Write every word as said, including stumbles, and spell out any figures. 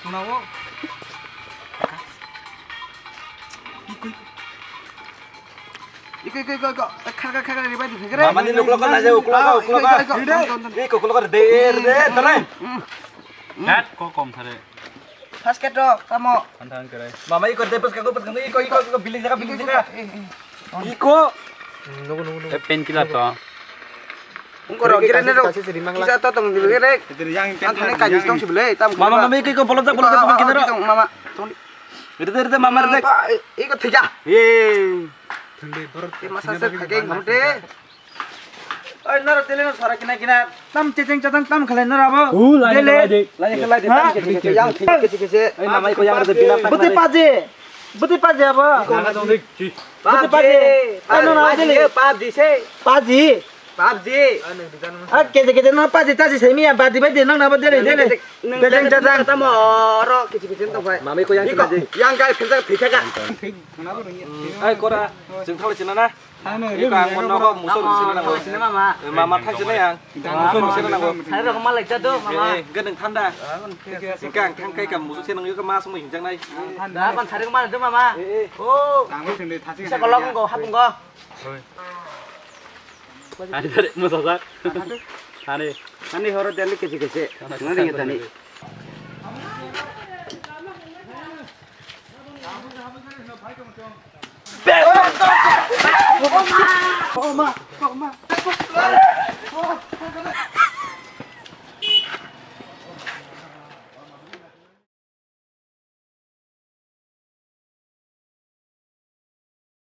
Kuna o. Iko, iko, iko, iko. Khaka, khaka, ribai di, khaka. Mama ni nuklo ko, naja uklo ko, uklo ko. Iko, uklo ko, de, de, de, de. Hat ko kom thare. Basket rok, tamo. Mama iko de, pas kago, pas kago, iko, iko, iko, bilik jaga, bilik jaga. Iko. Nugo, nugo, nugo. Eh, painkiller to. Ungko rok, kiri, kiri, kiri, kiri, kiri, kisa to tong, kiri, kiri. Yang ang thani kaji tong sibele, tam. Mama, mama, iko, iko, bolong jak, bolong jak, bolong jak, kiri, kiri. Mama, tong. Rede, rede, mama, rede. Iko thija. Ye. Thandi, borok. Masa se thake, ngute. Oi, noro tele no sara kina kina. Tam checheng chatang tam khalai noro abo. U, lai de, lai de. Lai de, lai de. Ha? Tam kece kece, yang kece kece. Oi, mama iko yang de bina. Bete paje. Bete paje abo. Iko na dong dik chi. Bete paje. Ano na dele. Paji se. Paji. Paji. Ah, kece kece no paji taji se mi ya badi badi nang na ba dele dele. Checheng chatang. Tam oro kece kece to bai. Mama iko yang kece. Yang kai philta phitaka. Ai kora, jeng thale china na. Iko ang mono ko muso rung sini nango. Mama thang sini yang. Muso rung sini nango. Sari rok malai jadu mama. Eh, eh, ganang thanda. Iko ang thang kai kam muso sini nango, iko ma sung hinjang nai. Da ban sari malai do mama. Eh, eh. Oh. Sa kolok ko hapung ko. Ani tadi muso sa. Ani. Ani horo tadi kece kece. Nani tadi.